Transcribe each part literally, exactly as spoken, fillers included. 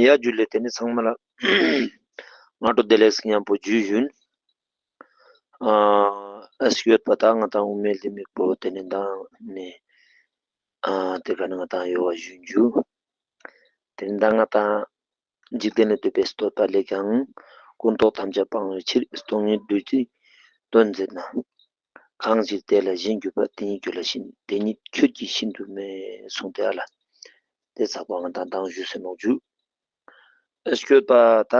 ཡ་ཇུ་ལེ། དེ་ནི་ཚང་མ་ལ་སྔ་དྲོ་བདེ་ལེགས་ཉམ་པོ་ཇུ་ཡུན། ཨ་ཨ་སྐྱོད་པ་དང་ང་དང་དབུ་མའི་ལྡེ་མིག་པོ་དེ་ནི་མདང་ནི་ཨ་དེ་ག་ནི་ང་དང་ཡོ་བ་ཞུ་རྒྱུ། དེ་ནི་མདང་ང་དང་འཇིག་རྟེན་ལས་འདས་པའི་བསྟོད་པ་ལས་ཀྱང་། ཀུན་རྟོག་ཐམས་ཅད་སྤང་བའི་ཕྱིར། སྟོང་ཉིད་བདུད་རྩིའི་དོན་མཛད་ན། གང་ཞིག་དེ་ལ་གཞན་གྱུར་པ། དེ་ཉིད་གྱུར་ལ་གཞན། དེ་ཉིད་ཁྱོད་ཀྱིས་ཤིན་ཏུ་སྨྲས། གསུངས་ཏེ་ཨ་ལ། དེ་ཚགས་པ་ང་དང་མདང་ཞུས་ཟིན་ནོག་ཇུ། ཨ་སྐྱོད་པ་ད།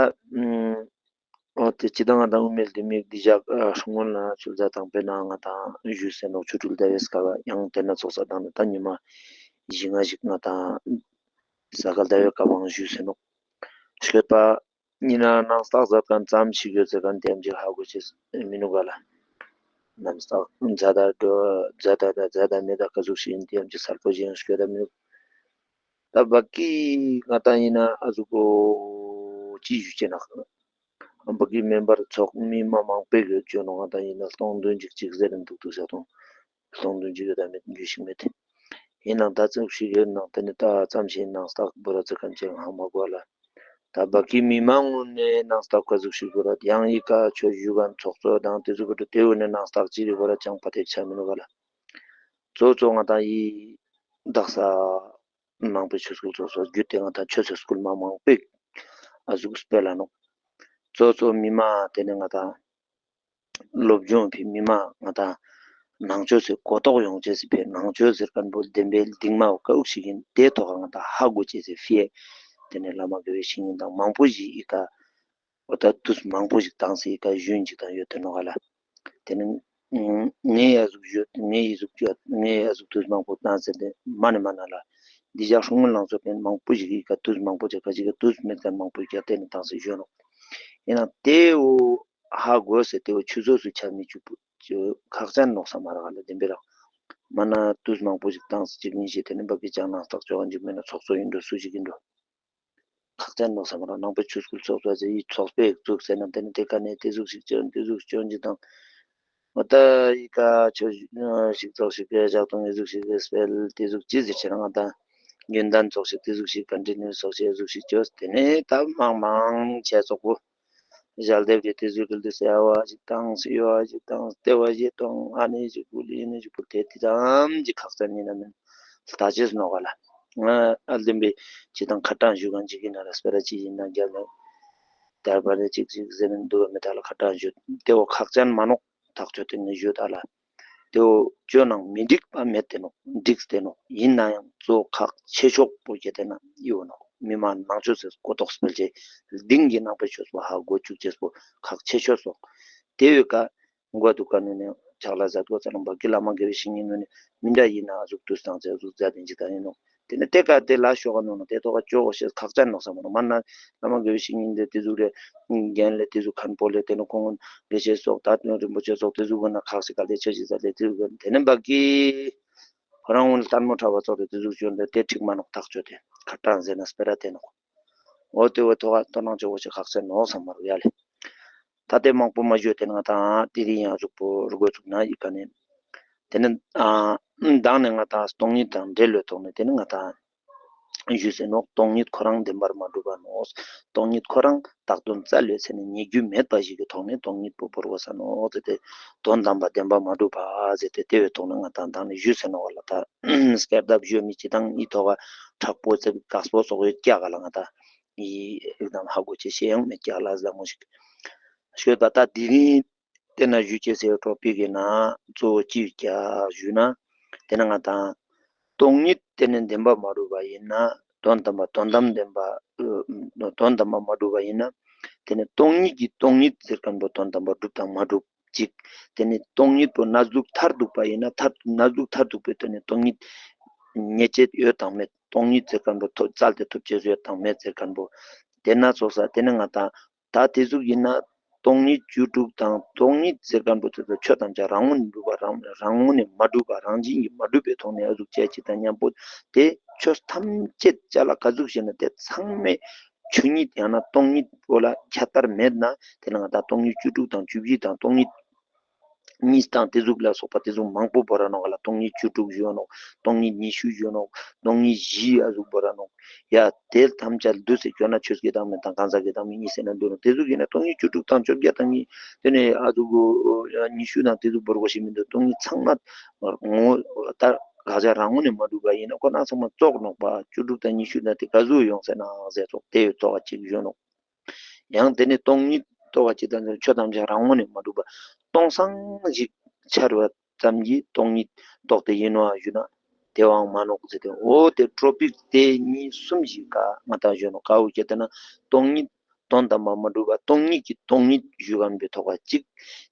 ཨོ་དེ་ཅི་ད་ང་དང་དབུ་མའི་ལྡེ་མིག་འདི་བཞག་ཨ་སྲུང་མོལ་ན་ཆུ་ཚ་དང་པོའི་ནང་ང་དང་ཞུས་ཟིན་ནོག་ཆོ་འཕྲུལ་ཟླ་བའི་སྐབས་ཡང་དེ་ན་ཚོགས་ས་དང་ནི་ད་ཉི་མ་བཞི་ལྔ་ཞིག་ང་དང་གཟའ་སྐར་ཟླ་བའི་སྐབས་ཡང་ཞུས་ཟིན་ནོག་ཤོད་པ། ཡིན་ན་ནང་རྟགས་མཛད་མཁན་ཙམ་ཞིག་ཡོད་ཟེར་མཁན་དེ་ཡང་ཅིག་ཧ་གོ་ཆེ་མི་ནུག་ག་ལ། ནམ་རྟགས་མཛད་ད་འགྲོ་མཛད་ད་ད་མཛད་ད་མེད་ད་ག་ཟུག་ཞིག་ཡིན་དེ་ཡང་ཅིག་གསལ་པོ་ཞིག་ཡང་ཤོད་ད་མི་ནུག་ད་བ་ཀི་ང་ད་ཡིན་ན་ཨ་ཟུག་གོ་ཅི་ཞུ་ཅེ་ན། བ་ཀི་མེམ་བར་ཚོགས་མི་མ་མང་པོས་གི་བཅོས་ནོ་ང་ད་ཡིན་ན་སྟོང་བདུན་ཅིག་ཅིག་ཟེར་རན་འདུག་འདུག་ཟེར་དང་། སྟོང་བདུན་ཅིག་ཡོད་ད་མེད་རྒྱུས་ཤིག་མེད། ཡིན་ནང་ད་ཙམ་ཞིག་ཡོད་ནང་དེ་ནི་ད་ཙམ་ཞིག་ནང་རྟགས་འབུ་ར་ཙི་གན་ཅིག་ཧ་མ་གོ་ལ། ད་བ་ཀི་མི་མང་ངོ་ནས་ནང་རྟགས་ག་ཟུག་ཞིག་འབུ་ར་ཡང་ཡི་ག་ཆོས་ཞུ་གན་ཚོགས་གཙོ་དང་དེ་ཚོ་གི་དེ་འོ་ནས་ནང་རྟགས་ཅིག་རི་འབུ་ར་ཅང་པ་དེ་ཆ་མི་ནུག་ག་ལ། གཙོ་གཙོ་ང་ད་ཡི་དག་ས། མང་པོའི་ཆོས་སྐུལ་ཚོགས་སོ་བརྒྱུད་དེ་ང་དང་ཆོས་ཚོགས་སྐུལ་མ་མང་པོས་ཨ་ཟུག་སྤེལ་ལ་ནོག་གཙོ་གཙོ་མི་མང་དེ་ནི་ང་དང་སློབ་སྦྱོང་ཕི་མི་མང་ང་དང་ནང་ཆོས་སུ་གོ་རྟོགས་ཡོང་ཆེད་སི་ཕི་ནང་ཆོས་ཟེར་མཁན་པོ་བདེན་པའི་གདིང་མ་བོ་ཀ་འུག་ཞིག་ཡིན་དེ་ཐོག་ང་དང་ཧ་གོ་ཆེད་སི་ཕི་དེ་ནི་བླ་མ་དགེ་བའི་བཤེས་གཉེན་དང་མང་པོ་ཞིག་ཡི་ག་འོ་ད་དུས་མང་པོ་ཞིག་བཏང་སི་ཡི་ག་ཞུན་ཅིག་དང་ཡོད་དེ་ནོ་ག་ལ། དེ་ནི་ངའི་ཡ་ཟུག་ཡོད་ངའི་ཡ་ཟུག་ཡོད་ངའི་ཡ་ཟུག་དུས་མང་པོ་བཏང་ཟེར་ཏེ་མ་ནི་མ་ན་ལ། འདི་ཞག་སྲུང་མ་ལང་ཚོ་ཕན་མང་པོ་ཞིག་ཡི་ག་དུས་མང་པོ་ཅིག་ག་ཅིག་ག་དུས་མེད་ཀ་མང་པོ་རྒྱ་བལྟས་ནས་བཏང་ཟེར་ཞུ་ནོ། ཡིན་ན་དེ་འོ་ཧ་གོ་ཟེར་དེ་འོ་ཆུ་ཚོད་སུ་ཆ་མི་བཅུག་པོ་ཁག་ཅན་ནོག་ས་མ་ར་ག་ལ་བདེན་པའི་རང་། མ་ན་དུས་མང་པོ་ཞིག་བཏང་ཟེར་ཅིག་མིན་ཞེས་དེ་ནི་འབབ་ཀྱི་ཅང་ནང་རྟགས་ཅོག་འཇིག་མེད་ན་ཚོགས་གཙོ་ཡིན་འགྲོ་སུ་ཞིག་ཡིན་འགྲོ། ཁག་ཅན་ནོ་བསམ་ར་ནང་པའི་ཆོས་སྐུལ་ཚོགས་གཙོ་ཟེར་ཡི་ཚོགས་པའི་བཙུགས་ཟེར་ན་དེ་ནི་དེ་ཀ་ནས་དེ་ཟུག་ཞིག་བཅོན་དེ་ཟུག་བཅོན་གྱི་དང་། ང་ད་ཡི་ཀ་ཆོས་ཞིག་ཚོགས་ཞིག་གི་ཞག་དང་ཡི་ཟུག་ཞིག་གི་སྤེལ་དེ་ཟུག་ཅི་ཟེར་ཆེ་ན་ང་ད་ཡོན་ཏན་ཚོགས་ཞིག་དེ་ཟུག་ཞིག་ག་འདྲི་ནུས་ཚོགས་ཞིག་ཡི་ཟུག་ཞིག་བཅོས་དེ་ནས་ད་མང་མང་ཆེ་ཚོགས་པོ། ཞལ་འདེབས་ཀྱི་དེ་ཚོའི་སྐབས་དུ་གསལ་བ་ཞིག་དང་གསལ་བ་ཞིག་དང་ལྟེ་བ་ཞིག་དང་ཨ་ནི་ཞིག་པུ་ལི་ནི་ཞིག་པུ་དེ་དེ་ཙམ་གྱི་ཁག་ཙམ་ཡིན་ན་མིན་ལྟ་ཅེས་ནོ་ག་ལ། ང་ཨ་ལྡན་པའི་ཅི་དང་ཁ་གྲངས་ཞུ་གང་ཅིག་ཡིན་ན་ལ་སྤེ་ར་ཅི་ཡིན་ན་རྒྱབ་ནས་དར་བ་ནི་ཅིག་ཅིག་ཟེར་ནས་འདུག་མི་ཐ་ལ་ཁ་གྲངས་ཞུ་དེ་བོ་ཁག་ཅན་མ་ནོག་ཐག་ཆོད་དེ་ངས་ཞུ་ད་ལ། དེ་བོ་བཅོས་ནང་མི་འགྲིག་པ་མེད་དེ་ནོ། འགྲིག་དེ་ནོ། ཡིན་ན་ཡང་གཙོ་ཁག་ཆེ་ཤོས་པོ་ཁྱེད་དེ་ན་ཡོད་ནོ། མི་མང་ནང་ཆོས་ཟེར་གོ་རྟོགས་སྤེལ་ཆེད་གདིང་གི་ནང་པའི་ཆོས་པོ་ཧ་གོ་བཅུག་ཆེས་པོ་ཁག་ཆེ་ཤོས་སོ། དེ་བས་ཀ་མགོ་འདུག་ག་ནས་ནས་ཕྱག་ལ་ཟ་དགོས་ཚ་ལ་འབབ་ཀྱི་བླ་མ་དགེ་བའི་བཤེས་གཉེན་ནས་མི་འདྲ་ཡིན་ན་ཨ་ཟུག་དུས་དང་ཚེ་ཟུག་མཛད་དེ་འཇི་ལྟ་ཡིན་ནོ། དེ་ནས་དེ་ཀ་དེ་ལ་ཤོག་ག་ནོ་ན་དེ་ཐོག་ག་ཅོག་གོ་ཤེས་ཁག་ཅན་ནོ་བསམ་མ་ནོ། མ་ན་བླ་མ་དགེ་བའི་བཤེས་གཉེན་དེ་དེ་ཟུག་རེད། རྒན་ལས་དེ་ཟུག་མཁན་པོ་ལས་དེ་ནི་ཁོང་དགེ་བཤེས་སོགས་ད་དོན་རིན་པོ་ཆེ་སོགས་དེ་ཟུག་གི་ན་ཁག་ཞིག་ག་ལས་ཆེ་ཞིག་ཟ་ལས་དེ་ཟུག་གི་དེ་ནི་འབབ་ཀྱི། ཁོ་རང་ངོ་ལྟད་མོ་འཁྲབ་པ་ཚོགས་དེ་དེ་ཟུག་བྱོན་ཏེ་དེ་འགྲིག་མ་ནོག་ཐག་ཆོད་དེ་ཁ་གྲངས་ཟེར་ན་སྤེ་ར་དེ་ནོག་འོ་དེ་བས་ཐོག་ག་དོ་སྣང་ཆེ་བོ་ཞིག་ཁག་ཅན་ནོ་བསམ་མ་རུ་ཡ་ལེ། ད་ལྟའི་མང་པོ་མ་བརྗོད་དེ་ང་དང་དེ་རིང་ཡང་གཟུགས་པོ་རུ་འགོ་ཚུགས་ན་ཡི་ག་ནས། དེ་ནི་ཨ་མདང་ནས་ང་དང་སྟོང་ཉིད་དང་འབྲེལ་ལོས་ཐོག་ནས་དེ་ནི་ང་དང་ཞུས་ཟིན་ནོ། སྟོང་ཉིད་ཁོ་རང་བདེན་པར་མ་གྲུབ་པ་ནོ། སྟོང་ཉིད་ཁོ་རང་བཏགས་དོན་རྩ་ལས་ཚེ་ནི་ཉེ་རྒྱུ་མེད་པ་ཞིག་གི་ཐོག་ནས་སྟོང་ཉིད་པོ་བོར་བ་ས་ནོ་ཟེར་ཏེ། དོན་དམ་པ་བདེན་པར་མ་གྲུབ་པ་ཟེར་ཏེ་དེ་བས་ཐོག་ནས་ང་དང་མདང་ནས་ཞུས་ཟིན་ནོ་བ་ལ། ད་སྐད་བརྡབ་བརྗོད་མི་ཅི་དང་ཨི་ཐོག་ག་དྲག་པོ་ཙེ་དཀགས་པོ་སོགས་ཡོད་ཀྱག་ག་ལ་ང་དང་། ཡི་རིགས་དང་ཧ་གོ་ཆེ་ཤེས་ཡང་མེད་ཀྱག་ལ་ཟ་མོ་ཞིག་ཤོད་པ། ད་དེ་རིང་དེ་ན་ཞུ་ཅེས་ཟེར་ཊོ་པིག་གི་ནང་གཙོ་བོ་ཅི་ཡོད་ཀྱག་ཞུ་ན། དེ་ན་ང་དང་སྟོང་ཉིད་དེ་ནི་བདེན་པ་མ་གྲུབ་པ་ཡིན་ན། དོན་དམ་པ་དོན་དམ་བདེན་པ་དོན་དམ་པ་མ་གྲུབ་པ་ཡིན་ན། དེ་ནི་སྟོང་ཉིད་ཀྱི་སྟོང་ཉིད་ཟེར་མཁན་པོ་དོན་དམ་པ་གྲུབ་དང་མ་གྲུབ་ཅིག་དེ་ནི་སྟོང་ཉིད་པོ་གནས་ལུགས་མཐར་ཐུག་པ་ཡིན་ན། མཐར་གནས་ལུགས་མཐར་ཐུག་པའི་དོན་ནི་སྟོང་ཉིད་རྙེད་བྱེད་ཡོད་དང་མེད། སྟོང་ཉིད་ཟེར་མཁན་པོ་ཐོབ་བཙལ་ཏེ་ཐོབ་བྱེད་ཡོད་དང་མེད་ཟེར་མཁན་པོ། དེ་ན་ཚོགས་ས་དེ་ནི་ང་དང་ད་དེ་ཟུག་ཡིན་ན། སྟོང་ཉིད་བཅུ་དྲུག་དང་སྟོང་ཉིད་ཟེར་མཁན་པོ་དེ་ཚོ་ཆོས་ཐམས་ཅད་རང་ངོས་ནས་གྲུབ་པ་རང་རང་ངོས་ནས་མ་གྲུབ་པ་རང་བཞིན་གྱིས་མ་གྲུབ་པའི་ཐོག་ནས་ཨ་ཟུག་བྱས་ཅིག་དང་མཉམ་པོ་དེ་ཆོས་ཐམས་ཅད་ཅ་ལག་ག་ཟུག་བྱས་ན་དེ་ཚང་མས་ཆོས་ཉིད་ཡང་ན་སྟོང་ཉིད་པོ་ལ་ཁྱད་པར་མེད་ན། དེ་ལ་ང་དང་སྟོང་ཉིད་བཅུ་དྲུག་དང་བཅུ་བཞི་དང་སྟོང་ཉིད་ གཉིས་དང་དེ་ཟུག་ལ་སོགས་པ་དེ་ཟུག་མང་པོ་བོར་ར་ནོག་ག་ལ། སྟོང་ཉིད་བཅུ་དྲུག་ཞུ་ནོག། སྟོང་ཉིད་ཉི་ཤུ་ཞུ་ནོག། སྟོང་ཉིད་བཞི་ཨ་ཟུག་བོར་ར་ནོག། ཡ་དེ་ཐམས་ཅད་བསྡུས་ཏེ་བརྗོད་ན་ཆོས་དགེ་དང་མི་དང་གང་ཟག་གི་དང་མི་གཉིས་ཟེར་ན་འདུག་ནོག། དེ་ཟུག་ཡིན་ན་སྟོང་ཉིད་བཅུ་དྲུག་དང་བཅོ་བརྒྱད་དང་གཉིས་དེ་ནས་ཨ་ཟུག་གོ་ཉི་ཤུ་དང་དེ་ཟུག་བོར་དགོས་ཤེས་མི་འདུག། སྟོང་ཉིད་ཚང་མ་ངོ་ད་དགག་བྱ་རང་ངོས་ནས་མ་གྲུབ་པ་ཡིན་ན་ཁོ་ན་ཚང་མ་བཙོག་ནོག་པ། བཅུ་དྲུག་དང་ཉི་ཤུ་དང་དེ་ག་ཟུག་ཡོང་ཟེར་ན་ཟེར་ཙོག་དེ་ཡོད་ཙོག་ག་ཅིག་ཞུ་ནོག། ཡང་དེ་ནི་སྟོང་ཉིད་རྟོགས་པ་ཇི་ལྟར་འདོད་ཆོས་ཐམས་ཅད་རང་ངོས་ནས་མ་གྲུབ་པ་སྟོང་སང་ཞིག་འཆར་བ་ཙམ་གྱིས་སྟོང་ཉིད་རྟོགས་ཏེ་ཡིན་ནོ་ཞུ་ན་དེ་བའང་མ་ནོག་ཟེར་ཏེ། འོ་དེ་ཊོ་པིག་དེ་གཉིས་གསུམ་ཞིག་ག་ང་དང་ཞུ་ནོག། ག་འོ་ཁྱེད་དེ་ན་སྟོང་ཉིད་དོན་དམ་པར་མ་གྲུབ་པ་སྟོང་ཉིད་ཀྱི་སྟོང་ཉིད་ཞུ་གམ་པའི་ཐོག་ག་གཅིག།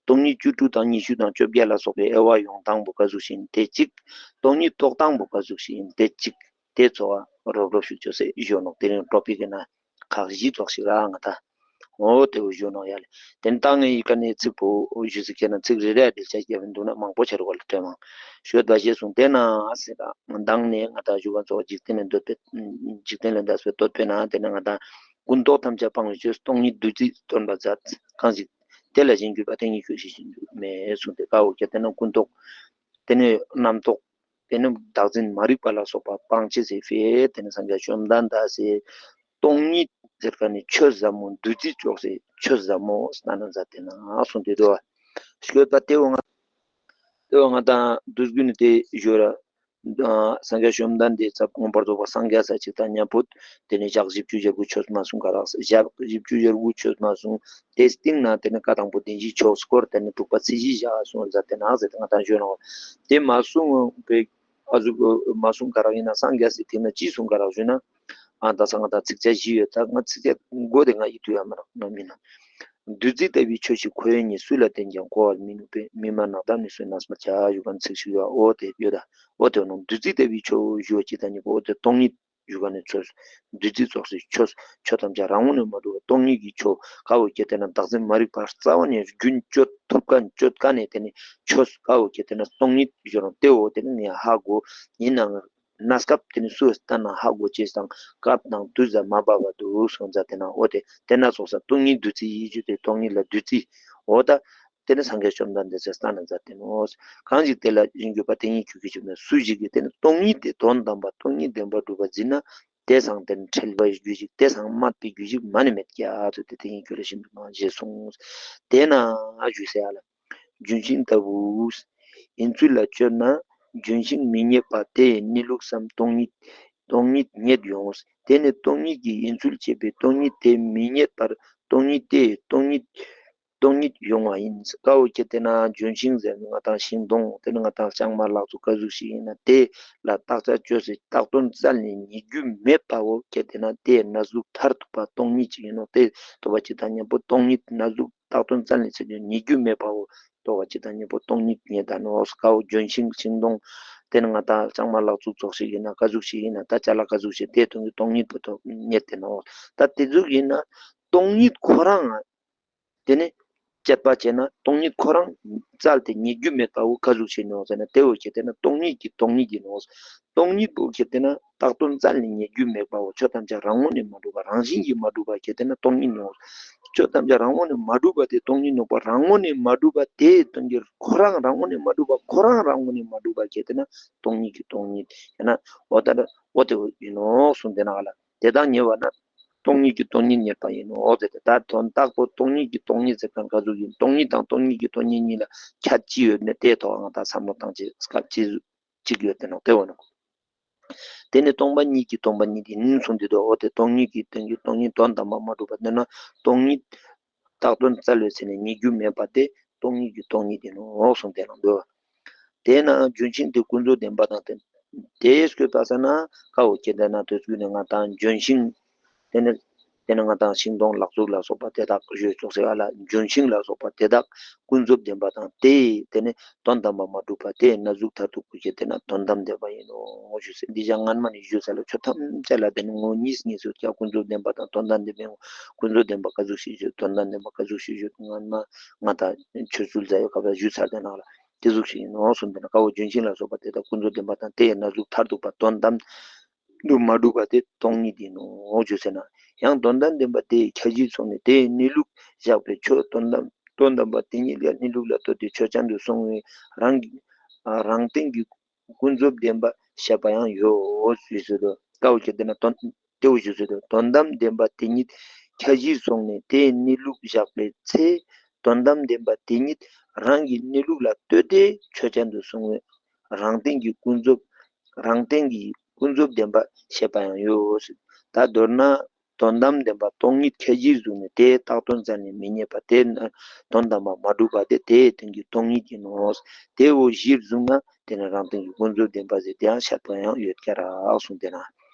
སྟོང་ཉིད་བཅུ་དྲུག་དང་ཉི་ཤུ་དང་བཅོ་བརྒྱད་ལ་སོགས་པའི་དབྱེ་བ་ཡོང་སྟངས་པོ་ག་ཟུག་ཞིག་ཡིན་དེ་གཅིག། སྟོང་ཉིད་རྟོགས་སྟངས་པོ་ག་ཟུག་ཞིག་ཡིན་དེ་གཅིག། དེ་ཚོ་བ་རོབ་རོབ་ཤུགས་ཆོད་སེ་ཞུ་ནོག། དེ་རིང་ཊོ་པིག་གི་ན་ཁག་བཞི་ཙོགས་ཤིག་ར་ང་ད། འོ་དེ་བོ་ཞུ་ནོག་ཡ་ལེ། དེ་ནི་ད་ངས་ཡི་ག་ནས་ཚིག་པོ་ཞུ་ཟིག་ཁྱེད་ན་ཚིག་རེ་རེ་འགྲེལ་བཤད་རྒྱབ་པ་འདུག་ན་མང་པོ་ཆེ་རུ་བ་ལ་སྤྲད་མང་ཤོད་པ་ཞེས་གསུངས། དེ་ན་ཨ་སེ་ད་མདང་ནས་ང་ད་ཞུ་ག་ཚོགས་འཇིག་རྟེན་ལས་འདོད་པའི་འཇིག་རྟེན་ལས་འདས་པའི་འདོད་པའི་ན་དེ་ན་ང་ད་ཀུན་རྟོག་ཐམས་ཅད་སྤང་བའི་ཆོས་སྟོང་ཉིད་བདུད་རྩི་སྟོན་པ་མཛད། གང་ཞིག་དེ་ལ་གཞན་གྱུར་པ་དེ་ཉིད་ཁྱོད་ཤེས་བཞིན་དུ་མེད་གསུངས་ཏེ། ག་འོ་ཁྱེད་དེ་ན་ཀུན་རྟོག་དེ་ནས་རྣམ་རྟོག་དེ་ནས་བདག་འཛིན་མ་རིག་པ་ལ་སོགས་པ་སྤང་བྱེད་ཟེར་ཕེ་དེ་ནས་སངས་རྒྱས་བཅོམ་ལྡན་འདས་སེ་སྟོང་ཉིད་ཟེར་ག་ནས་ཆོས་ཟབ་མོ་བདུད་རྩི་ལྕོགས་སེ་ཆོས་ཟབ་མོ་སྟན་ན་མཛད་དེ་ན་གསུངས་ཏེ་འདུག་བ། ཤོད་པ་དེ་འོ་ང་དེ་འོ་ང་དང་བདུད་རྒྱུད་ནས་དེ་ཞོ་ར། སངས་རྒྱས་བཅོམ་ལྡན་འདས་ཚབ་མངོན་པར་རྫོགས་པ་སངས་རྒྱས་ས་ཅིག་དང་མཉམ་པོ་དེ་ནས་ཞག་བཞི་བཅུ་ཞེ་དགུ་ཆོས་མ་གསུང་ག་རག། ཞག་བཞི་བཅུ་ཞེ་དགུ་ཆོས་མ་གསུང་། དེ་སྟེང་ན་དེ་ནས་བཀའ་དང་པོ་བདེན་བཞིའི་ཆོས་སྐོར་དེ་ནས་དྲུག་པ་ཚིག་བཞི་བཞག་གསུང་མཛད་དེ་ན་ཟེར་ཏེ་ང་དང་ཞོན་ནོ། དེ་མ་གསུང་བའི་ཨ་ཟུག་མ་གསུང་ག་རག་ཡིན་ན་སངས་རྒྱས་སི་ཐིག་ན་ཅི་གསུང་ག་རག་ཞུ་ན། ཨ་ད་ས་ང་དང་ཚིགས་བཅད་བཞི་ཡོད་ད་ང་ཚིགས་བཅད་མགོ་དེ་ང་ཡིད་དུ་ཡ་མ་རག་ང་མིན་ན། བདུད་རྩི་ལྟ་བུའི་ཆོས་ཤིག་ཁོ་བོས་ཉིད། སུ་ལ་བསྟན་ཀྱང་གོ་བར་མི་ནུས་པས། མི་སྨྲ་ནགས་འདབས་ནས་སུ་གནས་མ་བྱ་ཞུ་ག་ཚིག་ཞིག་ཡོད་འོ་དེ་ཡོད་ད། འོ་དེ་ནང་བདུད་རྩི་ལྟ་བུའི་ཆོས་ཞུ་བ་ཅི་ལྟར་ཉིད་པ་འོ་དེ་སྟོང་ཉིད་ཞུ་ག་ནས་ཆོས་བདུད་རྩི་ཙོགས་སུ་ཆོས་ཆོས་ཐམས་ཅད་རང་ངོས་ནས་མ་གྲུབ་པ་སྟོང་ཉིད་ཀྱི་ཆོས་ག་འོ་ཁྱེད་དེ་ན་བདག་འཛིན་མ་རིག་པ་རྩ་བ་ནས་རྒྱུན་གཅོད་ཐུབ་ག་གཅོད་ག་ནས་དེ་ནི་ཆོས་ག་འོ་ཁྱེད་དེ་ན་སྟོང་ཉིད་ཞུ་རང་དེ་འོ་དེ་ནི་ངས་ཧ་གོ་ཡིན་ནའང་གནས་སྐབས་དེ་ནི་སུ་ལྟ་ན་ཧ་གོ་ཅེས་དང་སྐབས་དང་དུས་ལ་མ་བབ་པ་འདུག་སོང་ཙང་དེ་ན་འོ་དེ་དེ་ན་སོང་ས་སྟོང་ཉིད་བདུད་རྩི་ཡིད་བརྗོད་དེ་སྟོང་ཉིད་ལ་བདུད་རྩི་འོ་ད། དེ་ནི་སངས་རྒྱས་བཅོམ་ལྡན་འདས་ཟེར་སྟན་ན་མཛད་དེ་ནོ། གང་ཞིག་དེ་ལ་གཞན་གྱུར་པ་དེ་ཉིད་ཁྱོད་ཀྱིས་ཞུས་ན། སུ་ཞིག་གིས་དེ་ནི་སྟོང་ཉིད་དེ་དོན་དམ་པ་སྟོང་ཉིད་བདེན་པར་གྲུབ་པར་འཛིན་ན། དེ་སང་དེ་ནི་ཁྲེལ་བའི་རྒྱུ་ཞིག་དེ་སང་སྨད་པའི་རྒྱུ་ཞིག་མ་ནི་མེད་ཀྱག་ཚུལ་དེ་དེ་ཉིད་ཁྱོད་ལ་ཤིན་ཏུ་མང་ཞེས་གསུངས། དེས་ན་ཞུས་ཟེར་ཡ་ལ། ལྗོན་ཤིང་ལྟ་བུ། ཡིན་ཚུལ་ལ་དཔྱོད་ན་ལྗོན་ཤིང་མི་རྙེད་པ་དེ་ཡི་གནས་ལུགས་སམ་སྟོང་ཉིད་སྟོང་ཉིད་རྙེད་ཡོང་། དེ་ནི་སྟོང་ཉིད་ཀྱི་ཡིན་ཚུལ་བྱེད་པའི་སྟོང་ཉིད་དེ་མི་རྙེད་པར་སྟོང་ཉིད་དེ་ཡི་སྟོང་ཉིད་སྟོང་ཉིད་ཡོང་བ་ཡིན། ཀ་བོ་ཁྱེད་དེ་ན་ལྗོན་ཤིང་ཟེར་ནི་ང་དང་ཤིང་སྡོང་དེ་ནི་ང་དང་ལྕང་མ་ལག་འཛུགས་ག་ཟུག་ཞིག་ཡིན་ན་དེ་ལ་བརྟག་དཔྱད་བཅོས་སེ་བརྟག་དོན་བཙལ་ནས་རྙེད་རྒྱུ་མེད་པ་བོ་ཁྱེད་དེ་ན་དེ་ཡི་གནས་ལུགས་མཐར་ཐུག་པ་སྟོང་ཉིད་ཅིག་ཡིན་ནོ། དེ་ཐོབ་པ་ཅིག་དང་མཉམ་པོ་སྟོང་ཉིད་གནས་ལུགས་བརྟག་དོན་བཙལ་ནས་ཟེར་རྒྱུ་རྙེད་རྒྱུ་མེད་པ་བོ་ཐོབ་པ་ཅིག་དང་མཉམ་པོ་སྟོང་ཉིད་རྙེད་ད་ནོ། ཀ་བོ་ལྗོན་ཤིང་ཤིང་སྡོང་དེ་ནི་ང་དང་ལྕང་མ་ལག་འཛུགས་ཙོགས་ཞིག་ཡིན་ན་ག་ཟུག་ཞིག་ཡིན་ན་ད་ཅ་ལག་ག་ཟུག་ཞིག་དེ་སྟོང་ཉིད་སྟོང་ཉིད་པོ་ཐོབ་རྙེད་དེ་ནོ། ད་དེ་ཟུག་ཡིན་ན་སྟོང་ཉིད་ཁོ་རང་ང་དེ་ནི་དཔྱད་པ་བྱས་ན་སྟོང་ཉིད་ཁོ་རང་བཙལ་ཏེ་རྙེད་རྒྱུ་མེད་པ་བོ་ག་ཟུག་ཞིག་ནོ་ཟེར་ན་དེ་བོ་ཁྱེད་དེ་ན་སྟོང་ཉིད་ཀྱི་སྟོང་ཉིད་ཡིན་ནོ། སྟོང་ཉིད་བོ་ཁྱེད་དེ་ན་བརྟག་དོན་བཙལ་ནས་རྙེད་རྒྱུ་མེད་པ་བོ་ཆོས་ཐམས་ཅད་རང་ངོས་ནས་མ་གྲུབ་པ་རང་བཞིན་གྱིས་མ་གྲུབ་པ་ཁྱེད་དེ་ན་སྟོང་ཉིད་ནོ། ཆོས་ཐམས་ཅད་རང་ངོས་ནས་མ་གྲུབ་པ་དེ་སྟོང་ཉིད་ནོ་པ་རང་ངོས་ནས་མ་གྲུབ་པ་དེ་སྟོང་ཉིད་ཁོ་རང་རང་ངོས་ནས་མ་གྲུབ་པ་ཁོ་རང་རང་ངོས་ནས་མ་གྲུབ་པ་ཁྱེད་དེ་ན་སྟོང་ཉིད་ཀྱི་སྟོང་ཉིད་ཡང་ན་འོ་ད་འོ་དེ་བོ་ཡིན་ནོ་གསུངས་དེ་ན་ག་ལ། དེ་དག་ཉེ་བ་ན་སྟོང་ཉིད་ཀྱི་སྟོང་ཉིད་རྙེད་པ་ཡིན་ནོ། འོ་ཟེར་ཏེ་ད་དོན་དག་པོ་སྟོང་ཉིད་ཀྱི་སྟོང་ཉིད་ཟེར་མཁན་ག་ཟུག་ཡིན། སྟོང་ཉིད་དང་སྟོང་ཉིད་ཀྱི་སྟོང་ཉིད་གཉིས་ལ་ཁྱད་ཅི་ཡོད་ནས་དེའི་ཐོག་ང་དང་བསམ་བློ་བཏང་ཅིག་སྐབས་ཅི་ཅིག་ཡོད་དེ་ནོ་དེ་འོ་ནོ། དེ་ནི་སྟོང་པ་ཉིད་ཀྱི་སྟོང་པ་ཉིད་ཡིན་གསུངས་ཏེ་འདུག། འོ་དེ་སྟོང་ཉིད་ཀྱི་སྟོང་ཉིད་སྟོང་ཉིད་དོན་དམ་པར་མ་གྲུབ་པ་དེ་ན་སྟོང་ཉིད་བཏགས་དོན་བཙལ་བའི་ཚེ་ནས་རྙེད་རྒྱུ་མེད་པ་དེ་སྟོང་ཉིད་ཀྱི་སྟོང་ཉིད་ཡིན་ནོ་གསུངས་ཏེ་ནོ་འདུག། དེས་ན་ལྗོན་ཤིང་དེ་ཀུན་རྫོབ་བདེན་པ་དང་ལྡན། དེ་སྐྱོད་པ་ས་ན་ཀ་བོ་ཁྱེད་དེ་ན་དུས་ཚོད་ནས་ང་དང་ལྗོན་ཤིང་། དེ་ནི་དེ་ནི་ང་དང་ཤིང་སྡོང་ལག་འཛུགས་ལ་སོགས་པ་དེ་དག་ཞོལ་ཙོགས་ཟེར་བ་ལ་ལྗོན་ཤིང་ལ་སོགས་པ་དེ་དག་ཀུན་རྫོབ་བདེན་པ་དང་དེ་དེ་ནི་དོན་དམ་པར་མ་གྲུབ་པ་དེ་ཡི་གནས་ལུགས་མཐར་ཐུག་པོ་ཁྱེད་དེ་ན་དོན་དམ་བདེན་པ་ཡིན་ནོ་ཞུས་ཟེར། འདི་ཞག་སྔན་མ་ནས་ཞུས་ས་ལ་ཆོས་ཐམས་ཅད་ལ་དེ་ནི་ངོ་བོ་ཉིད་ཉིད་སུ་ཀྱང་ཀུན་རྫོབ་བདེན་པ་དང་དོན་དམ་བདེན་པའི་ངོ་། ཀུན་རྫོབ་བདེན་པ་ག་ཟུག་ཞིག་ཞུ་དོན་དམ་བདེན་པ་ག་ཟུག་ཞིག་ཞུ་སྔན་མ་ང་དང་ཆོས་ཚུལ་མཛད་ཡོད་སྐབས་ལ་ཞུས་ཚར་དེ་ནང་ལ། དེ་ཟུག་ཞིག་ཡིན་ནོ་གསུངས་པས་ན་ཀ་བོ་ལྗོན་ཤིང་ལ་སོགས་པ་དེ་དག་ཀུན་རྫོབ་བདེན་པ་དང་དེ་ཡི་གནས་ལུགས་མཐར་ཐུག་པ་དོན་དམ་དུ་མ་གྲུབ་པ་དེ་སྟོང་ཉིད་ཡིན་ནོ་ཞུ་ཟེར་ན། ཡང་དོན་དམ་བདེན་པ་དེ་ཡི་ཁྱད་གཞི་ཚོགས་ནས་དེ་ཡི་གནས་ལུགས་བཞག་པའི་ཆོས་དོན་དམ་ དོན་དམ་པ་དེ་ཉིད་ལ་གནས་ལུགས་ལ་ལྟོས་ཏེ་ཆོས་ཅན་དུ་སོང་བའི་རང་གི་རང་སྟེང་གི་ཀུན་རྫོབ་བདེན་པ་བཤད་པ་ཡང་ཡོད་ཞུས་སོ། ཀ་བོ་ཁྱེར་ཏེ་ན་དོན་དེ་བོ་ཞུས་སོ། དོན་དམ་བདེན་པ་དེ་ཉིད་ཁྱད་གཞིར་སོང་ནས་དེའི་གནས་ལུགས་བཞག་པའི་ཚེ། དོན་དམ་བདེན་པ་དེ་ཉིད་རང་གི་གནས་ལུགས་ལ་ལྟོས་ཏེ་ཆོས་ཅན་དུ་སོང་བའི་རང་སྟེང་གི་ཀུན་རྫོབ་རང་སྟེང་གི་ཀུན་རྫོབ་བདེན་པ་བཤད་པ་ཡང་ཡོད། ད་མདོར་ན། དོན་དམ་བདེན་པ་སྟོང་ཉིད་ཁྱད་གཞིར་བཟུང་ནས་དེའི་བཏགས་དོན་རྩ་ནས་མི་རྙེད་པ་དེ་ནི་དོན་དམ་པར་མ་གྲུབ་པ་སྟེ་དེའི་སྟེང་གི་སྟོང་ཉིད་ཡིན་ནོ། དེ་བོ་གཞིར་བཟུང་ན་དེ་ནི་རང་སྟེང་གི་ཀུན་རྫོབ་བདེན་པ་ཟེར་དེའང་བཤད་པ་ཡང་ཡོད་ཀྱ་རག་གསུངས་ཏེ་ན།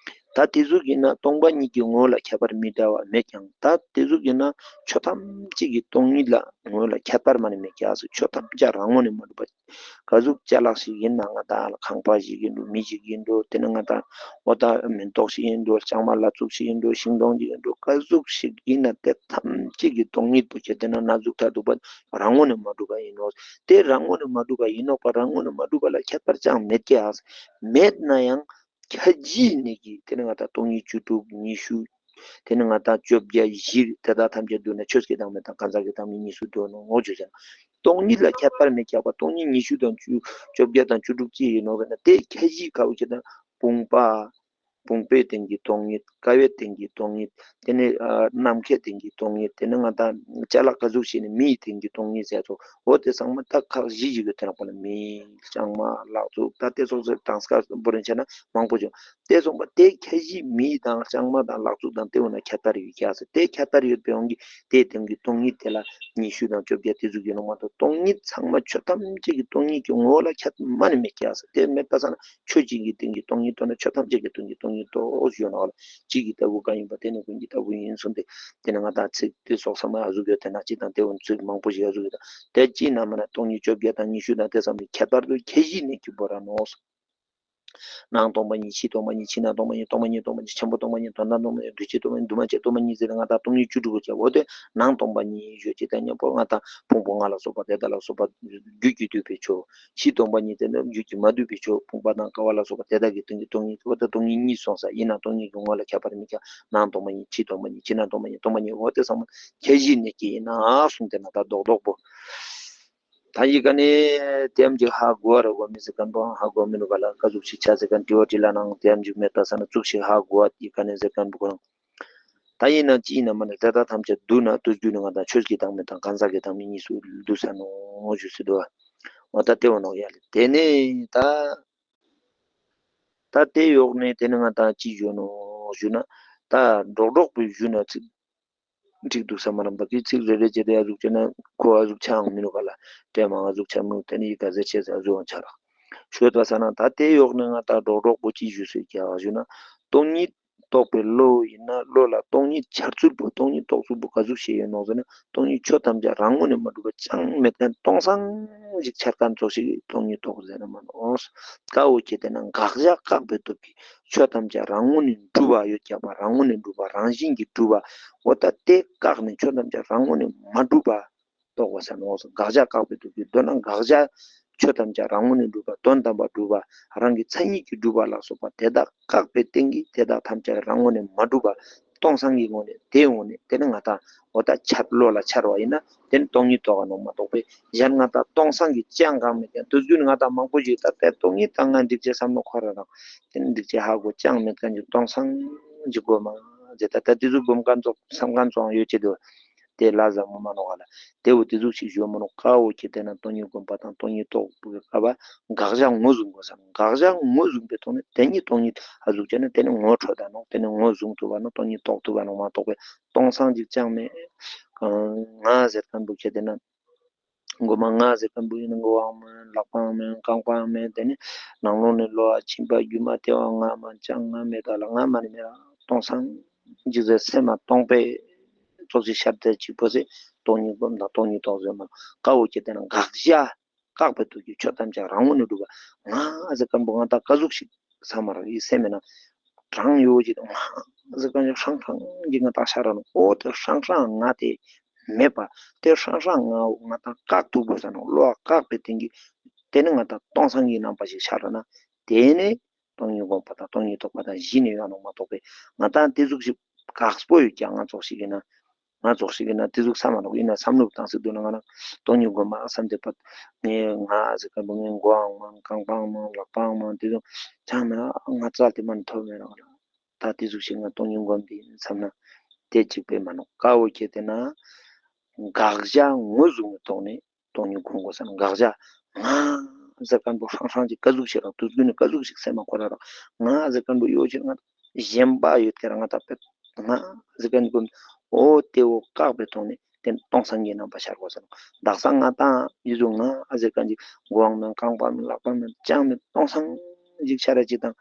ད་དེ་ཟུག་ཡིན་ན་སྟོང་པ་ཉིད་ཀྱི་ངོ་བོ་ལ་ཁྱད་པར་མི་འདྲ་བ་མེད་ཀྱང་། ད་དེ་ཟུག་ཡིན་ན་ཆོས་ཐམས་ཅད་ཀྱི་སྟོང་ཉིད་ལ་ངོ་བོ་ལ་ཁྱད་པར་མ་ནི་མེད་ཀྱ་ཟེར། ཆོས་ཐམས་ཅད་རང་ངོས་ནས་མ་གྲུབ་པ། ག་ཟུག་ཅ་ལག་ཞིག་ཡིན་ན་ང་དང་ཁང་པ་ཞིག་ཡིན་འགྲོ། མི་ཞིག་ཡིན་འགྲོ། དེ་ནས་ང་དང་འོ་ད་མེ་ཏོག་ཞིག་ཡིན་འགྲོ། ལྕང་མ་ལ་ཙུག་ཞིག་ཡིན་འགྲོ། ཤིང་སྡོང་ཞིག་ཡིན་འགྲོ། ག་ཟུག་ཞིག་ཡིན་ན་དེ་ཐམས་ཅད་ཀྱི་སྟོང་ཉིད་པོ་ཁྱེར་ཏེ་ན་ན་ཟུག་མཐར་ཐུག་པ་རང་ངོས་ནས་མ་གྲུབ་པ་ཡིན་ནོ། དེ་རང་ངོས་ནས་མ་གྲུབ་པ་ཡིན་ནོ་པ། རང་ངོས་ནས་མ་གྲུབ་པ་ལ་ཁྱད་པར་ཅང་མེད་ཀྱ། མེད་ན་ཡང་ཁྱད་གཞི་ནས་ཀྱི་དེ་ནས་ང་དང་སྟོང་ཉིད་བཅུ་དྲུག་ཉི་ཤུ། དེ་ནི་ང་དང་བཅོ་བརྒྱད་བཞི་དེ་དག་ཐམས་ཅད་བསྡུ་ན་ཆོས་ཀྱི་བདག་མེད་དང་གང་ཟག་གི་བདག་མེད་གཉིས་སུ་འདོད་ནོ་ངོ་བོ་བརྗོད་ཅན། སྟོང་ཉིད་ལ་ཁྱད་པར་མེད་ཀྱག་པ། སྟོང་ཉིད་ཉི་ཤུ་དང་བཅུ་བཅོ་བརྒྱད་དང་བཅུ་དྲུག་ཅི་ཡིན་ནོ་བས་ན་དེ་ཁྱད་གཞི་ག་བོ་ཁྱེར་ཏེ་ན་བུམ་པ། བུམ་པའི་སྟེང་གི་སྟོང་ཉིད། ཀ་བའི་སྟེང་གི་སྟོང་ཉིད། དེ་ནི་ནམ་མཁའི་སྟེང་གི་སྟོང་ཉིད། དེ་ནི་ང་དང་ཅ་ལག་ག་ཟུག་ཞིག་ནི་མིའི་སྟེང་གི་སྟོང་ཉིད་ཟེར་ཚོ། འོ་དེ་ཚང་མ་ད་ཁག་བཞི་ཞིག་གི་དེ་ནང་པ་ལ་མི་ལྕང་མ་ལག་ཙུག་ད་དེ་སོགས་སུ་དང་སྐབས་བོ་རིན་ཆེ་ན་མང་པོ་བྱུང་། དེ་སོང་པ་དེ་ཁྱད་གཞི་མི་དང་ལྕང་མ་དང་ལག་ཙུག་དང་དེ་འོ་ན་ཁྱད་པར་ཡོད་ཀྱག་ཟེར། དེ་ཁྱད་པར་ཡོད་པའི་དབང་གིས་དེའི་སྟེང་གི་སྟོང་ཉིད་དེ་ལ་ཉི་ཤུ་དང་བཅོ་བརྒྱད་དེ་ཟུག་ཡོད་ནོ་མ་གཏོགས་སྟོང་ཉིད་ཚང་མ་ཆོས་ཐམས་ཅད་ཀྱི་སྟོང་ཉིད་ཀྱི་ངོ་བོ་ལ་ཁྱད་མ་ནི་མེད་ཀྱག་ཟེར། དེ་མེད་པ་ས་ན་ཆོས་གཅིག་གི་སྟེང་གི་སྟོང་ཉིད་མདོར་ན་ཆོས་ཐམས་ཅད་ཀྱི་སྟེང་གི་སྟོང་ཉིད་དོ་ཞུ་ནོ་ལ། གཅིག་གི་ལྟ་བུ་གང་ཡིན་པ་དེ་ནི་ཀུན་གྱི་ལྟ་བུ་ཡིན་གསུངས་ཏེ། དེ་ནི་ང་དང་ཚིག་དེ་སོགས་ཚང་མ་ཨ་ཟུག་ཡོད་དེ་ན་གཅིག་དང་དེ་འོ་ན་ཚིག་མང་པོ་ཞིག་ཨ་ཟུག་ཡོད་དེ། དེ་གཅིག་ན་མ་ན་སྟོང་ཉིད་བཅོ་བརྒྱད་དང་ཉི་ཤུ་དང་དེ་ཚང་མའི་ཁྱད་པར་དུ་ཁྱད་གཞི་ནས་གྱུར་པོ་ར་ནོ། ནང་སྟོང་པ་ཉིད། ཕྱི་སྟོང་པ་ཉིད། ཕྱི་ནང་སྟོང་པ་ཉིད། སྟོང་པ་ཉིད་སྟོང་པ་ཉིད། ཆེན་པོ་སྟོང་པ་ཉིད། དོན་དམ་སྟོང་པ་ཉིད། འདུས་བྱས་སྟོང་པ་ཉིད། འདུས་མ་བྱས་སྟོང་པ་ཉིད་ཟེར་ཏེ་ང་དང་སྟོང་ཉིད་བཅུ་དྲུག་པོ་བྱས། འོ་དེ་ནང་སྟོང་པ་ཉིད་ཡོད་ཅེས་དང་མཉམ་པོ་ང་དང་ཕུང་པོ་ལྔ་ལ་སོགས་པ་དེ་དག་ལ་སོགས་པ་རྒྱུད་ཀྱིས་བསྡུས་པའི་ཆོས། ཕྱི་སྟོང་པ་ཉིད་དེ་ནི་རྒྱུད་ཀྱིས་མ་བསྡུས་པའི་ཆོས། ཕུང་པོ་དང་ཀ་བ་ལ་སོགས་པ་དེ་དག་གི་སྟེང་གི་སྟོང་ཉིད། འོ་དེ་སྟོང་ཉིད་གཉིས་སོང་ས་ཡིན་ན་སྟོང་ཉིད་ཀྱི་ངོ་ལ་ཁྱད་པར་མི་ཀྱག། ནང་སྟོང་པ་ཉིད། ཕྱི་སྟོང་པ་ཉིད། ཕྱི་ནང་སྟོང་པ་ཉིད། སྟོང་པ་ཉིད། འོ་དེ་ཚང་མ་ཁྱད་གཞི་ནས་ཀྱི་ཡིན་ན་གསུངས་ཏེ་ན་ད་རྡོག་རྡོག་པོ། ད་ཡི་ག་ནས་དེམ་ཅིག་ཧ་གོ་བ་ར་གོ་མི་ཟེར་མཁན་པོའང་ཧ་གོ་མི་འདུག་ག་ལ། ག་ཟུག་ཞིག་ཆ་ཟེར་མཁན་དྲི་བ་དྲིས་ལན་ནང་དེམ་ཅིག་མེད་པ་ས་ན་ཙུག་ཞིག་ཧ་གོ་བ་ཡི་ག་ནས་ཟེར་མཁན་པོ་ཁོ་རང་། ད་ཡིན་ན་ཅི་ཡིན་ན་མ་ནི་དེ་དག་ཐམས་ཅད་བསྡུ་ན་དུས་རྒྱུན་ནི་ང་དང་ཆོས་ཀྱི་བདག་མེད་དང་གང་ཟག་གི་བདག་མེད་གཉིས་སུ་བསྡུ་ས་ནོ་ཞུ་སྲིད་དོ། འོ་ད་དེ་འོ་ནོ་ཡ་ལེ། དེ་ནས་ད་ད་དེ་ཡོག་ནས་དེ་ནི་ང་དང་ཅི་ཞུ་ནོ་ཞུ་ན། ད་འགྲོགས་འགྲོགས་པོས་ཞུ་ན་ཚིག་འགྲིག་འདུག་ས་མ་རམ་པ་གི་ཚིག་རེ་རེ་བྱས་ཏེ་ཨ་ཟུག་བྱས་ན་ཁོ་ཨ་ཟུག་ཆའང་མི་ནུག་ག་ལ། དྲན་མ་ཨ་ཟུག་ཆ་མི་ནུག་དེ་ནི་ཡི་ག་ཟེར་བྱས་ས་ཨ་ཟུག་ཨང་ཆ་རག་ཞུས་པ་ས་ན། ད་དེ་ཡོག་ནས་ང་ད་འགྲོགས་འགྲོགས་པོ་ཅི་ཞུ་སྲིད་ཀྱག་ཞུ་ན། སྟོང་ཉིད་རྟོགས་པའི་བློ་ཡིན་ན་བློ་ལ་སྟོང་ཉིད་འཆར་ཚུལ་པོ་སྟོང་ཉིད་རྟོགས་ཚུལ་པོ་ག་ཟུག་ཞིག་ཡོད་ནོ་ཟེར་ན། སྟོང་ཉིད་ཆོས་ཐམས་ཅད་རང་ངོས་ནས་མ་གྲུབ་པ་ཅང་མེད་མཁན་སྟོང་སང་ཞིག་འཆར་མཁན་ཙོགས་ཤིག་སྟོང་ཉིད་རྟོགས་ཟེར་ན་མ་ནོ། ཀ་བོ་ཁྱེར་ཏེ་ན་དགག་བྱ་བཀག་པའི་སྟོབས་ཀྱིས་ཆོས་ཐམས་ཅད་རང་ངོས་ནས་གྲུབ་པ་ཡོད་ཀྱག་པ། རང་ངོས་ནས་གྲུབ་པ། རང་བཞིན་གྱིས་གྲུབ་པ། འོ་ད་དེ་བཀག་ནས་ཆོས་ཐམས་ཅད་རང་ངོས་ནས་མ་གྲུབ་པ་རྟོགས་པ་ཟེར་ནོ། དགག་བྱ་བཀག་པའི་སྟོབས་ཀྱིས། མདོར་ན་དགག་བྱ་ཆོས་ཐམས་ཅད་རང་ངོས་ནས་གྲུབ་པ། དོན་དམ་པར་གྲུབ་པ། རང་གི་མཚན་ཉིད་ཀྱིས་གྲུབ་པ་ལ་སོགས་པ་དེ་དག་བཀག་པའི་སྟེང་གིས་དེ་དག་ཐམས་ཅད་རང་ངོས་ནས་མ་གྲུབ་པ། སྟོང་སང་གི་ངོས་ནས་དེའི་ངོས་ནས་དེ་ནི་ང་དང་འོ་ད་འཆར་བློ་ལ་འཆར་བ་ཡིན་ན་དེ་ནི་སྟོང་ཉིད་རྟོགས་པ་ནོ་མ་གཏོགས་པའི་གཞན་ང་དང་སྟོང་སང་གི་ཅང་གང་མེད་ཀྱང་དུས་རྒྱུན་ང་དང་མང་པོ་ཞིག་ད་ལྟའི་སྟོང་ཉིད་དང་ང་འགྲིག་ཅེས་བསམ་བློ་འཁོར་ར་རང་དེ་ནི་འགྲིག་ཅེས་ཧ་གོ་ཅང་མེད་མཁན་གྱི་སྟོང་སང་གི་སྒོ་མ་ཟེར། ད་ལྟ་དེ་ཚོ་སྒོམ་མཁན་ཚོ་བསམ་མཁན་ཚོའང་ཡོད་ཀྱི་འདུག་དེ་ལ་ཟ་མོ་མ་ནོ་ག་ལ། དེ་བོ་དེ་ཟུག་ཞིག་ཞུ་མ་ནོ། ཀ་བོ་ཁྱེར་ཏེ་ན་སྟོང་ཉིད་སྒོམ་པ་དང་སྟོང་ཉིད་རྟོགས་པའི་སྐབས་དགག་བྱ་ངོས་བཟུང་དགོས་ས་ནོ། དགག་བྱ་ངོས་བཟུང་པའི་ཐོག་ནས་དེ་ཉིད་སྟོང་ཉིད་ཨ་ཟུག་བྱས་ན་དེ་ནི་ངོ་འཕྲོད་ད་ནོ། དེ་ནི་ངོས་བཟུང་ཐུབ་པ་ནོ། སྟོང་ཉིད་རྟོགས་ཐུབ་པ་ནོ་མ་གཏོགས་པའི་སྟོང་སང་ཅིག་ཅང་མེད། ང་ཟེར་མཁན་བོ་ཁྱེར་ཏེ་ན། མགོ་མ་ང་ཟེར་མཁན་བོ་ཡིན་ན་མགོ་བའང་མེད། ལག་པའང་མེད། རྐང་པའང་མེད། དེ་ནི་ནང་ལོགས་ནས་གློ་བ་མཆིན་པ་རྒྱུ་མ་དེ་བའང་ང་མ་ཅང་ང་མེད། ད་ལ་ང་མ་ནི་མེད་ལ་སྟོང་སང་ཅིག་ཟེར། སེམས་མ་སྟོང་པའི་ཙོགས་ཤིག་ཤར་ཏེ་གཅིག་པོ་ཟེར། སྟོང་ཉིད་སྒོམ་དང་སྟོང་ཉིད་རྟོགས་ཟེར་མ། ཀ་བོ་ཁྱེར་ཏེ་ན་དགག་བྱ་བཀག་པའི་དུས་ཀྱི་ཆོས་ཐམས་ཅད་རང་ངོས་ནས་གྲུབ་པ། ང་ཟེར་མཁན་བོ་ང་ད་ག་ཟུག་ཞིག་ས་མ་ར་ཡི་སེམས་མེད་ན་གྲང་ཡོད་ཅིག་ང་ཟེར་མཁན་ཅིག་ཧྲང་ཧྲང་གི་ང་ད་ཤར་ར་ནོ། འོ་དེ་ཧྲང་ཧྲང་ང་དེ་མེད་པ། དེ་ཧྲང་ཧྲང་ང་བོ་ང་ད་བཀག་ཐུབ་དགོས་ས་ནོ། བློ་བཀག་པའི་སྟེང་གི་དེ་ནི་ང་ད་སྟོང་སང་གི་རྣམ་པ་ཞིག་ཤར་ར་ན་དེ་ནི་སྟོང་ཉིད་སྒོམ་པ་དང་སྟོང་ཉིད་རྟོགས་པ་དང་གཞི་ནས་ཡོད་ནོ་མ་གཏོགས་པའི་ང་ད་དེ་ཟུག་ཞིག་དགག་པོ་ཡོད་ཀྱང་ང་ཙོགས་ཤིག་ཡིན་ན། ང་ཙོགས་ཤིག་ཡིན་ན་དེ་ཟུག་བསམ་མ་ནོག་ཡིན་ན་བསམ་བློ་བཏང་སྲིད་འདུག་ན་ང་རང་སྟོང་ཉིད་སྒོམ་མ་བསམ་དེ་པ་ངས་ང་ཟེར་མཁན་པོ་ངའི་མགོའང་མང་རྐང་པའང་མང་ལག་པའང་མང་དེ་ཚོ་ཆང་ན་ང་རྩལ་དེ་མ་ནི་ཐོབ་མེད་རང་ལ། ད་དེ་ཟུག་ཞིག་ང་སྟོང་ཉིད་སྒོམ་དེ་ཡིན་བསམ་ན་དེ་གཅིག་པས་མ་ནོག་དཀའ་བོ་ཁྱེད་དེ་ན་དགག་བྱ་ངོས་བཟུང་བའི་ཐོག་ནས་སྟོང་ཉིད་སྒོམ་དགོས་ས་ན་དགག་བྱ་ང་ཟེར་མཁན་པོ་ཧྲང་ཧྲང་ཅིག་ཀ་ཟུག་ཞིག་རང་དུས་ཀུན་ནས་ཀ་ཟུག་ཞིག་སེམས་མ་འཁོར་ར་རོགས་ང་ཟེར་མཁན་པོ་ཡོད་ཕྱིར་ང་གཞན་པ་ཡོད་དེ་རང་ང་ད་པེ་ང་ཟེར་མཁན་པོ་ཨོ་དེ་འོ་བཀག་པའི་ཐོག་ནས་དེ་སྟོང་སང་གི་རྣམ་པ་ཤར་དགོས་ས་ན་དག་ས་ང་དང་ཡིད་བཟུང་ང་ཟེར་མཁན་ཅིག་མགོའང་མེད་རྐང་པ་མེད་ལག་པ་མེད་ཅང་མེད་སྟོང་སང་ཞིག་ཤར་ར་ཅིག་དང་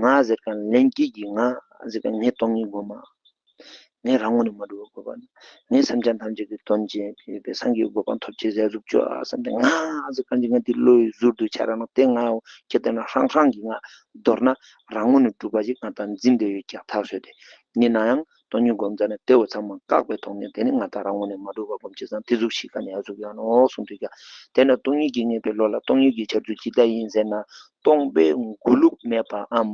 ང་ཟེར་མཁན་ལན་སྐྱེས་ཀྱི་ང་ཟེར་མཁན་ངའི་སྟོང་ཉིད་སྒོམ་མ། ངས་རང་ངོས་ནས་མ་གྲུབ་པ་དགོས་པ་ནི། ངས་སེམས་ཅན་ཐམས་ཅད་ཀྱི་དོན་བྱེད་པའི་སངས་རྒྱས་གོ་འཕང་ཐོབ་བྱེད་ཟེར་ཟུག་ཅོ་ཨ་བསམ་སྟེ་ང་ཟེར་གང་ཅི་ང་དེ་བློ་ཡི་ཟུར་དུ་ཆ་ར་ན་དེ་ང་ཁྱེད་ལྟ་ན་ཧྲང་ཧྲང་གི་ང་མདོར་ན་རང་ངོས་ནས་གྲུབ་པ་ཞིག་ང་དང་འཛིན་བསྡད་ཡོད་ཀྱང་ཐག་ཆོད་དེ། ཡིན་ན་ཡང་སྟོང་ཉིད་སྒོམ་ཙ་ནས་དེ་བོ་ཚང་མ་བཀག་པའི་ཐོག་ནས་དེ་ནི་ང་དང་རང་ངོས་ནས་མ་གྲུབ་པ་སྒོམ་བྱེད་ཙང་དེ་ཟུག་ཤིག་ག་ནས་ཨ་ཟུག་ཡང་ནོ་གསུངས་དུས་ཀྱང་དེ་ན་སྟོང་ཉིད་ཀྱིས་ངེས་པའི་བློ་ལ་སྟོང་ཉིད་ཀྱི་འཆར་ཚུལ་ཇི་ལྟ་ཡིན་ཟེར་ན་སྟོང་པའི་མགོ་ལུག་མེད་པའམ་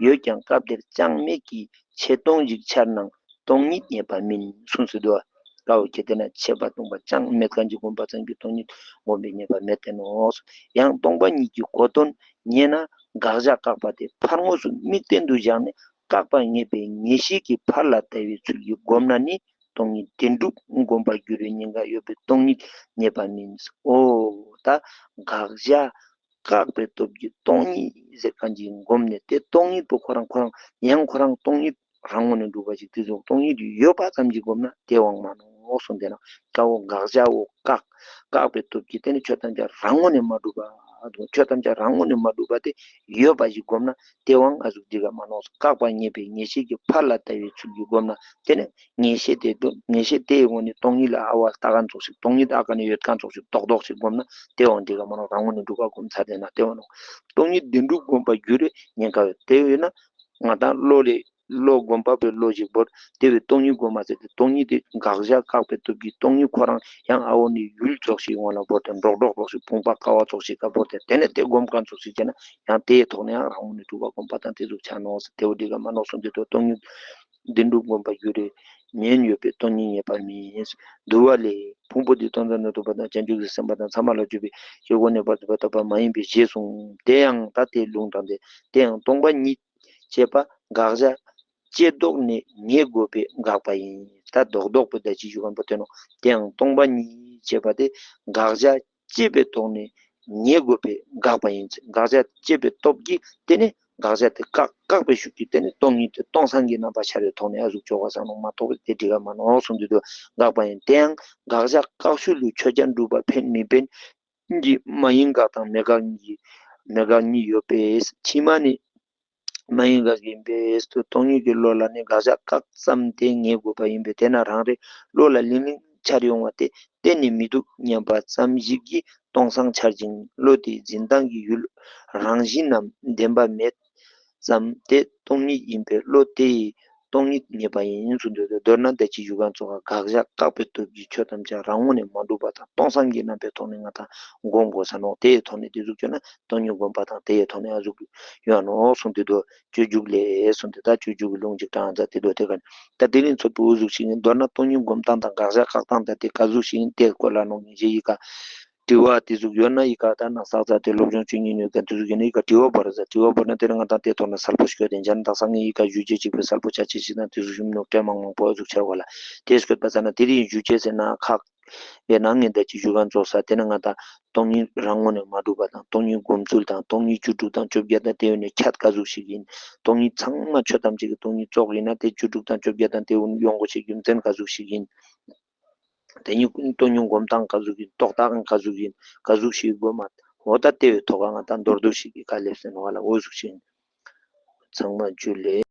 ཡོད་ཀྱང་སྐབས་དེར་ཅང་མེད་ཀྱི་ཆད་སྟོང་ཞིག་འཆར་ནའང་སྟོང་ཉིད་ངེས་པ་མིན་གསུངས་སུ་འདུག་དཀའ་བོ་ཁྱེད་དེ་ན་ཆད་པ་སྟོང་པ་ཅང་མེད་མཁན་གྱི་སྒོམ་པ་ཙམ་གྱིས་སྟོང་ཉིད་སྒོམ་པའི་ངེས་པ་མེད་དེ་ནོ། ཡང་སྟོང་པ་ཉིད་ཀྱི་གོ་དོན་རྙེད་ན་དགག་བྱ་བཀག་པ་དེ་ཕར་དངོས་སུ་དམིགས་བསྟན་དུ་བཞག་ནས་བཀག་པ་ངེས་པའི་ངེས་ཤེས་ཀྱིས་ཕར་ལ་ལྟ་བའི་ཚུལ་གྱིས་བསྒོམས་ན་ནི་སྟོང་ཉིད་བདེན་གྲུབ་སྒོམ་པར་འགྱུར་བའི་ཉེན་ཁ་ཡོད་པའི་སྟོང་ཉིད་ངེས་པ་མིན། ཨོ་ད་དགག་བྱ་བཀག་པའི་སྟོབས་ཀྱིས་སྟོང་ཉིད་ཟེར་མཁན་གྱི་སྒོམ་ནས་དེ་སྟོང་ཉིད་པོ་ཁོ་རང་ཁོ་རང་ཡང་ཁོ་རང་སྟོང་ཉིད་རང་ངོས་ནས་གྲུབ་པ་ཞིག་དེ་ཚོ་སྟོང་ཉིད་ཡོད་པ་ཙམ་གྱིས་བསྒོམས་ན་དེ་དབང་མ་ནོག་གསུངས་དེ་ན་དཀའ་བོ་དགག་བྱའོ་བཀག་བཀག་པའི་སྟོབས་ཀྱིས་དེ་ནི་ཆོས་ཐམས་ཅད་རང་ངོས་ནས་མ་གྲུབ་པ་དང་ཆོས་ཐམས་ཅད་རང་ངོས་ནས་མ་གྲུབ་པ་དེ་ཡོད་པ་ཞིག་བསྒོམས་ན་དེ་དབང་ཨ་ཟུག་འདི་ག་མ་ནོག་བཀག་པ་ངེས་པའི་ངེས་ཤེས་ཀྱིས་ཕར་ལ་ལྟ་བའི་ཚུལ་གྱིས་བསྒོམས་ན་དེ་ནི་ངེས་ཤེས་དེ་དུ་ངེས་ཤེས་དེའི་ངོས་ནས་སྟོང་ཉིད་ལ་ཨ་བ་ལྟ་ག་ཙོགས་ཤིག་སྟོང་ཉིད་ཨ་ག་ནས་ཡོད་ག་ཙོགས་ཤིག་རྡོག་རྡོག་ཤིག་བསྒོམས་ན་དེ་དབང་འདི་ག་མ་ནོག་རང་ངོས་ནས་གྲུབ་པ་བསྒོམས་ཚར་དེ་ན་དེ་དབང་ནོག་སྟོང་ཉིད་བདེན་གྲུབ་སྒོམ་པར་འགྱུར་རེ་ཉེན་ཁ་ཡོད་དེ་ཡོད་ན་ང་དང་བློ་ལས་བློ་སྒོམ་པ་པོའི་བློ་ཞིག་བོར་དེ་བས་སྟོང་ཉིད་སྒོམ་མ་ཟེར་ཏེ་སྟོང་ཉིད་དེ་དགག་བྱ་བཀག་པའི་སྟོབས་ཀྱིས་སྟོང་ཉིད་ཁོ་རང་ཡང་ཨ་བོ་ནི་ཡུལ་ཙོགས་ཤིག་ཡོང་བ་ལ་བོར་ཏེ་འགྲོགས་འགྲོགས་ཙོགས་ཤིག་ཕུང་པོ་ཀ་བ་ཙོགས་ཤིག་ག་བོར་ཏེ་དེ་ནས་དེ་སྒོམ་གང་ཙོགས་ཤིག་བྱས་ན་ཡང་དེའི་ཐོག་ནས་ཡང་རང་ངོས་ནས་གྲུབ་པ་སྒོམ་པ་དང་དེ་ཟུག་ཆ་ནོག་ཟེར་དེ་བོ་འདི་ག་མ་ནོག་གསུངས་ཏེ་དུ་སྟོང་ཉིད་བདེན་གྲུབ་སྒོམ་པར་འགྱུར་རེ་ཉེན་ཡོད་པའི་སྟོང་ཉིད་ངེས་པ་མིན། འདུལ་བ་ལས་ཕུང་པོ་འདི་སྟོང་ཙམ་ན་རྟོག་པ་དང་བྱང་ཆུབ་ཀྱི་སེམས་དཔའ་དང་ཚད་མ་ལ་སྤྱོད་པའི་སྤྱོད་སྒོ་ནས་བར་དུ་བ་དག་པ་མ་ཡིན་པའི་ཞེས་གསུངས། དེ་ཡང་ད་དེའི་ལུང་དྲངས་ཏེ་དེ་ཡང་སྟོང་པ་ཉིད་ཅེས་པ་དགག་བྱ་བཅད་ལྡོག་ནས་ངེས་དགོས་པས་དགག་པ་ཡིན། ད་རྡོག་རྡོག་པོ་ད་ཅི་ཞུ་གམ་པོ་དེ་ནོ། དེ་ཡང་སྟོང་པ་ཉིད་ཅེས་པ་དེ་དགག་བྱ་བཅད་པའི་ཐོག་ནས་ངེས་དགོས་པས་དགག་པ་ཡིན། དགག་བྱ་བཅད་པའི་སྟོབས་ཀྱིས་དེ་ནི་དགག་བྱ་དེ་བཀག་བཀག་པའི་ཤུགས་ཀྱིས་དེ་ནི་སྟོང་ཉིད་དེ་སྟོང་སང་གི་རྣམ་པ་ཤར་བའི་ཐོག་ནས་ཨ་ཟུག་ཅོག་ག་སང་ནོ་མ་གཏོགས་དེ་འགྲིག་ག་མ་ནོག་གསུངས་དུས་དུ་དགག་པ་ཡིན། དེ་ཡང་དགག་བྱ་བཀག་ཤུལ་དུ་ཆོས་ཅན་སྒྲུབ་པ་ཕན་མི་ཕན་གྱི་མ་ཡིན་དགག་དང་མེད་དགག་གཉིས་མེད་དགག་གཉིས་ཡོད་པས་ཕྱི་མ་ནི། མ་ཡིན་དགག་ཡིན་པས་སྟོང་ཉིད་ཀྱི་བློ་ལ་ནི་དགག་བྱ་བཀག་ཙམ་དེ་ངེས་དགོས་པ་ཡིན་པས་དེས་ན་རང་རེ་བློ་ལ་ལིང་ལིང་འཆར་ཡོང་བ་དེ་གཏན་ནས་མི་འདུག་སྙམ་པ་ཙམ་ཞིག་གིས་སྟོང་སང་འཆར་ཅིང་བློ་དེའི་འཛིན་སྟངས་ཀྱི་ཡུལ་རང་བཞིན་ནམ་བདེན་པ་མེད་ཙམ་དེ་སྟོང་ཉིད་ཡིན་པས་བློ་དེ་ཡི་སྟོང་ཉིད་ངེས་པ་ཡིན་ཚུལ་འདོད་དོ། མདོར་ན་ད་ཅི་ཞུ་གང་ཚོགས་དགག་བྱ་བཀག་པའི་སྟོབས་ཀྱིས་ཆོས་ཐམས་ཅད་རང་ངོས་ནས་མ་གྲུབ་པ་དང་སྟོང་སང་གི་རྣམ་པའི་ཐོག་ནས་ང་དང་སྒོམ་དགོས་ས་ནོ། དེ་ཡི་ཐོག་ནས་དེ་ཟུག་བཅོས་ན། སྟོང་ཉིད་སྒོམ་པ་དང་དེ་ཡི་ཐོག་ནས་ཨ་ཟུག་ཡོད་ནོ་གསུངས་ཏེ་དུ་སྤྱོད་འཇུག་ལས་གསུངས་ཏེ་ད་སྤྱོད་འཇུག་གི་ལུང་ཅིག་དྲངས་ཙང་དེ་དུ་དེ་ག་ད་དེ་ལས་ཚོད་པོ་ཨུ་ཟུག་ཞིག་ཡིན། མདོར་ན་སྟོང་ཉིད་སྒོམ་སྟངས་དང་དགག་བྱ་བཀག་སྟངས་དང་དེ་ག་ཟུག་ཞིག་ཡིན་དེ་སྐོར་ལ་ནོ་ངེས་ཤེས་ཡི་ག་དྲི་བ་དེ་ཟུག་ཡོད་ན་ཡི་ག་ད་ན་ས་ཙ་དེ་སློབ་སྦྱོང་བྱེད་ཉིན་ཡོད་ག་དེ་ཟུག་ཡོད་ན་ཡི་ག་དྲི་བ་བོར་ཙ་དྲི་བ་བོར་ན་དེ་ལ་ང་དང་དེ་ཐོག་ན་གསལ་པོ་ཤོད་དེ་འཇན་དག་ས་ངས་ཡི་ག་ཞུ་རྒྱུ་ཅིག་པའི་གསལ་པོ་ཆ་ཆེ་ཞིག་དང་དེ་ཟུག་ཞུམ་ནོ་དྲན་མང་མང་པོ་ཨུ་ཟུག་ཆ་བ་ལ་དེ་སྐོར་པ་ས་ན་དེ་རིང་ཞུ་ཅེས་ཟེར་ན་ཁག་དེ་ནང་ངས་ད་ཅི་ཞུ་གང་ཚོགས་ས་དེ་ནི་ང་དང་སྟོང་ཉིད་རང་ངོས་ནས་མ་གྲུབ་པ་དང་སྟོང་ཉིད་སྒོམ་ཚུལ་དང་སྟོང་ཉིད་བཅུ་དྲུག་དང་བཅོ་བརྒྱད་དང་དེ་ཡོད་ནས་ཁྱད་ག་ཟུག་ཞིག་ཡིན། སྟོང་ཉིད་ཚང་མ་ཆོས་ཐམས་ཅད་ཀྱི་སྟོང་ཉིད་གཙོ་བོ་ཡིན་ན་དེ་བཅུ་དྲུག་དང་བཅོ་བརྒྱད་དང་དེ་ཡོང་དགོས་ཤིག་རྒྱུ་མཚན་ག་ཟུག་ཞིག་ཡིན། དེ་ཉིད་སྟོང་ཉིད་སྒོམ་སྟངས་ག་ཟུག་ཡིན། རྟོགས་སྟངས་ག་ཟུག་ཡིན། ག་ཟུག་ཞིག་དགོས་མ་འོ་ད་དེ་བའི་ཐོག་ང་དང་མདོར་བསྡུས་ཤིག་གི་ག་ལེབ་ཟེར་ནོ་བ་ལ་འོ་ཟུག་ཞིག་ཡིན། ཚང་མ་ཇུ་ལེ།